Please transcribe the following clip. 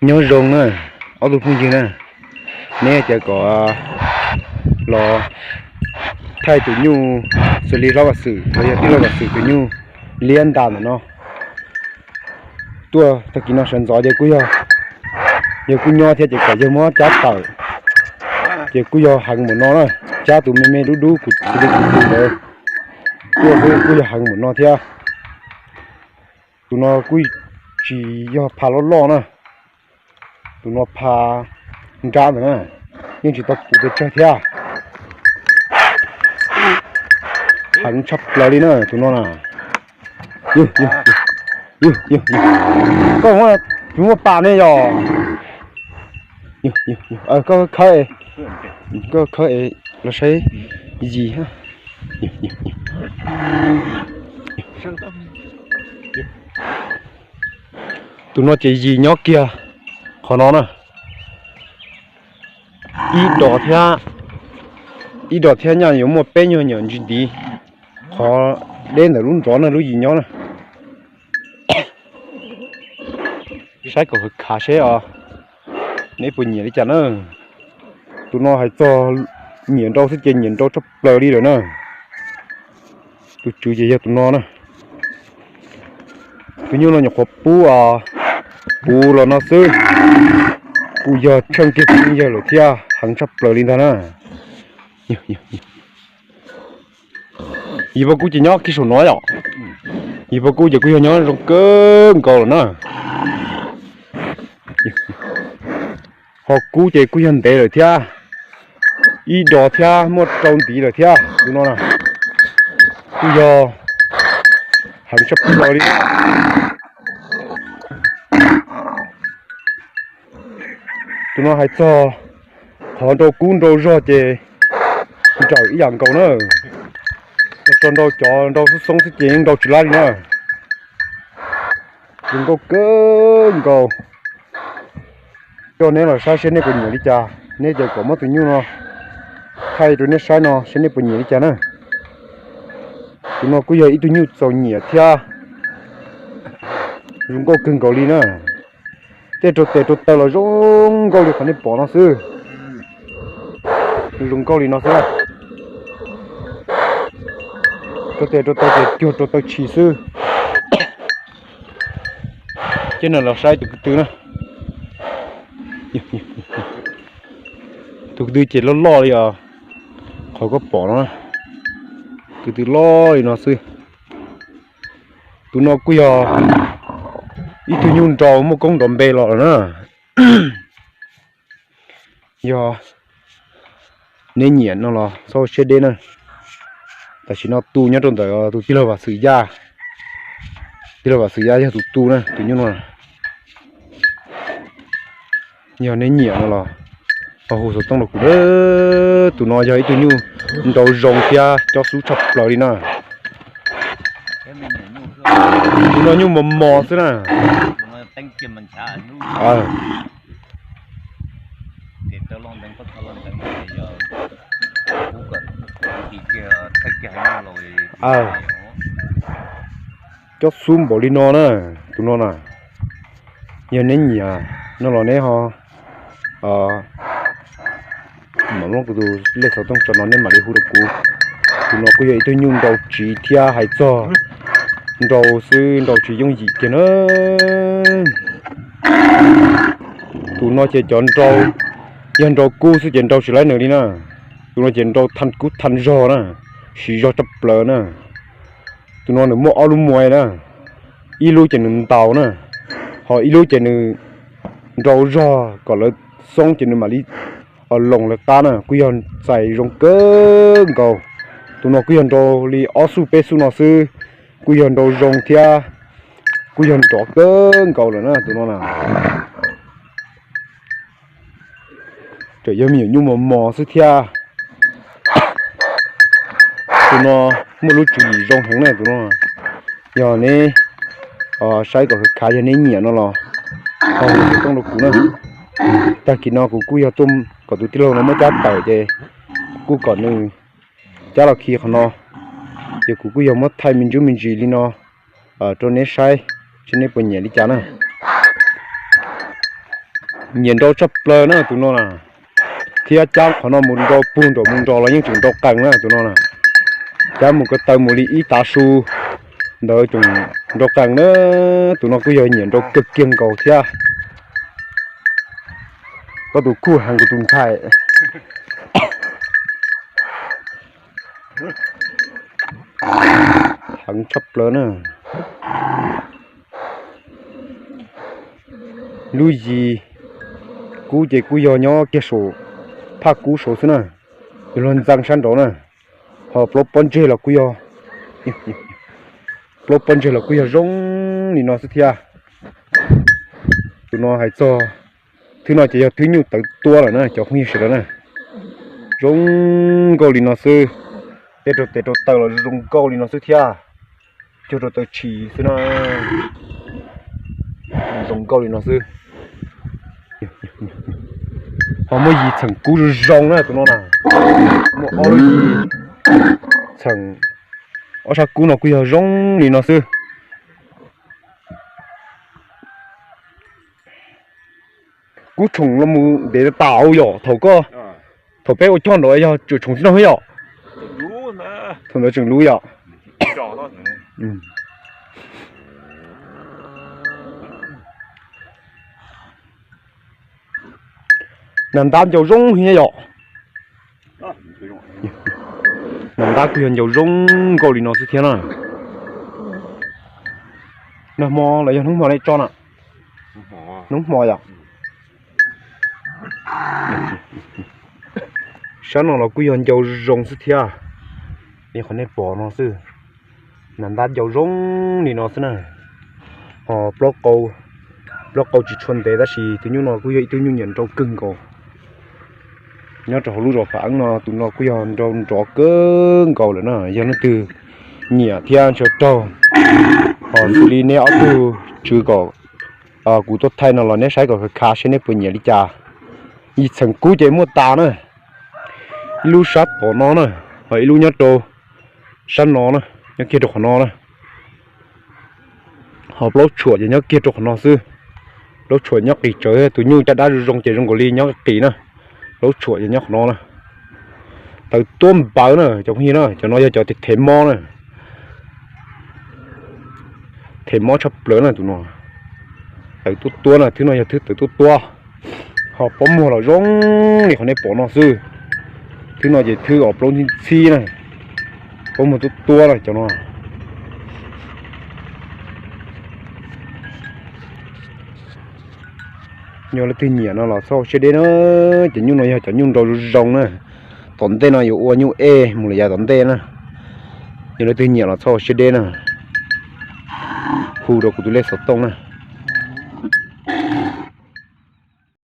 Nyob zoo na, ob tug phooj ywg na, neb tias kom los thaij tus nyuj xws li hlob Vam Xwm los yog tij laug Vam Xwm tus nyuj liab ntas ntawm no tuaj tag kis no sawv ntxov ces kuj yog, yog kuj nyob thiab ces kom yawg muab cab tawm, ces kuj yog heev npaum no na. Cab tus me me dub dub kuv xws li kuv tus ntawd tuaj xwb kuj yog heev npaum no thiab. Tus no kuj tsis yog pha loj loj na, tus no pha nrab ntawd na, yeej tsis tau puv pes tsawg thiab. Heev tshaj plaws li na tus no na. Koj tsis muaj pas ne yog? Koj khawb, koj khawb los saib yis. Tus no ces yis nyob kiag qhov no na. Ib dos thiab, ib dos thiab nyaj yuav muaj peb nyuag nyuam ntsis ntiv, qhov deb ntawm lub nrov na lub yis nyob na. Saib kom khav khav seb os, neb puas nyiam li cas na. Tus no hais txog nyiam nrau xwb ces nyiam nrau tshaj plaws li lawm na. Tus tswv ces yog tus no na. Tus nyuj no nyuam qhuav pub, puv los no xwb, kuj yog tsheej kiag txiv neej yawg lawm thiab heev tshaj plaws li ntag na. Yis Paj Kub ces nyob kiag saum no yom. Yis Paj Kub ces kuj yog nyob zoo kawg nkaus lawm na. Ho kub ces kuj yog ntev lawm thiab, ib dos thiab muaj rau ntiv lawm thiab tus no na. Kuj yog heev tshaj plaws li. Tus no hais txog qhov nrau kub nrau zog ces nrawm ib yam nkaus na. Yog tso nrau cov nrau xoob xoob xwb ces yeej nrau tsis laib li na. Zoo nkauj kawg nkaus. Coj neb los saib seb neb puas nyiam li cas, neb ces kom muab tus nyuj no thaij rau neb saib no seb neb puas nyiam li cas na. Tus no kuj yog ib tug nyuj txaus nyiam thiab zoo nkauj kawg nkaus li na. Tej rau tes rau taw los zoo nkauj li qhov nej pom no xwb. Zoo nkauj li no xwb. Rau tes rau taw ces cuag rau taw tshis xwb. Ces no los saib tus ko tw na. Tus ko tw ces loj loj li os, qhov koj pom no, ko tw loj li no xwb. Tus no kuj yog ib tug nyuj nrau muaj koob nrov npe los lawm na. Yog neb nyiam no los txhob siab deb na. Tam sim no tu nyob rau ntawm tus tij laug Vam Xwm Yaj, tij laug Vam Xwm Yaj yog tus tu na tus nyuj no. Yog neb nyiam no los ho hu xov tooj rau kuv na. Tus no yog ib tug nyuj nrau zoo thiab cob xub tshaj plaws li na. Tus no nyuj mos mos xwb na. Cob xub npaum li no na, tus no na. Yog neb nyiam no los neb ho mam muab kuv tus lej xov tooj tso no nej mam li hu rau kuv. Tus no kuj yog ib tug nyuj nrau tsiv thiab hais txog nrau xwb nrau tsis yooj yim kiag na. Tus no ces cov nrau, yog nrau kub xwb ces nrau tsis laib nws li na. Tus no ces nrau thaj kub thaj zog na, siv zog tshaj plaws na. Tus no nws muaj ob lub muaj na, ib lub ces nws ntaus na, ho ib lub ces nws nrau zog kom lawv xoob ces nws mam li loos lawv qab na, kuj yog txais zoo kawg nkaus. Tus no kuj yog nrau li ob xuj peb xuj no xwb, kuj yog nrau zoo thiab kuj yog nrov kawg nkaus lawm na tus no na. Tseem yog me nyuam nyuj mos mos xwb thiab. Tus no muaj lub tswv yim zoo heev na tus no. Yog neb saib kom khav khav yog neb nyiam no los ho hu xov tooj rau kuv na. Tag kis no kuv kuj yog tuaj kom tus tij laug no muab cab tawm ces kuj kom nws cab los khi qhov no, ces kuv kuj yog muab thaij me ntsuj me ntsis li no rau neb saib, seb neb puas nyiam li cas na. Nyiam nrau tshaj plaws na tus no na. Thiab cab qhov no mus nrau puag nram mus nrau los yeej tseem nrau qees na tus no na. Cab mus ko taw mus li ib tav su ntawd tseem nrau qees na. Tus no kuj yog nyiam nrau kawg kiag nkaus thiab. Koj tus kuj heev kuv tus ntxhais. Heev tshaj plaws na. Lub yis kub ces kuj yog nyob kiag saum phaj kub saud xwb na, yog luag ntxeev sab nraud na. Ho plaub pob ntseg los kuj yog, plaub pob ntseg los kuj yog zoo li no xwb thiab. Tus no hais txog thwb no ces yog thwb nyuj tawv tuab lawm na cov phooj ywg sawv daws na. Zoo nkauj li no xwb. Tej rau tes rau taw los zoo nkauj li no xwb thiab. Cuag rau taw tshis xwb na. Zoo nkauj li no xwb. Ho muaj yis txheem kub zoo zoo na tus no na. Muaj ob lub yis txheem, ob sab kub no kuj yog zoo li no xwb. Kub tshoom los mus ntev tas yom, thaum koj, thaum peb ua coj nraud yog tshoom tib no yom. Thaum ntawd tseem luv yom. Nas ntab ncau zoo heev yom. Nas ntab kuj yog ncau zoo nkauj li no xwb thiab na. Nag hmo los yog hnub hmo nej tso na? Hnub hmo yom. Sab no los kuj yog ncau zoo xwb thiab. Li qhov nej pom no xwb. Nas ntab ncau zoo li no xwb na. Ho plaub qau tsis tshua ntev tab sis tus nyuj no kuj yog ib tug nyuj nyiam nrau kawg nkaus. Nyob rau hauv lub zos Pham Eeb no tus no kuj yog nrau nrov kawg nkaus lawm na. Yog leej twg nyiam thiab ntshaw raug, ho xws li neb ob tug tswv kom kuv tuaj thaij no los neb saib kom khav khav seb neb puas nyiam li cas. Yis txheem kub ces muaj tas na. Ib lub sab tom no na, ho ib lub nyob rau sab no na, nyob kiag rau qhov no na. Ho plaub tshuam ces nyob kiag rau qhov no xwb. Plaub tshuam nyob qis tsawv, tus nyuj caj dab zoo zoo ces zoo nkaus li nyob qis na. Plaub tshuam ces nyob qhov no na. Tawv tuab npawv na cov phooj ywg na, cov no yog cov them mob na. Them mob tshaj plaws na tus no. Tawv tuab tuab na, thwb no yog thwb tawv tuab tuab. Ho pob muag los zoo li qhov nej pom no xwb. Thwb no ces thwb os plaub ntxhib ntxhib na. Pob muag tuab tuab na cov no. Yog leej twg nyiam no los txhob ua siab deb na. Cov nyuj no yog cov nyuj nrau zoo zoo na. Tom ntej no yuav ua nyuj ej mus lawm yav tom ntej na. Yog leej twg nyiam los txhob ua siab deb na. Hu rau kuv tus lej xov tooj na.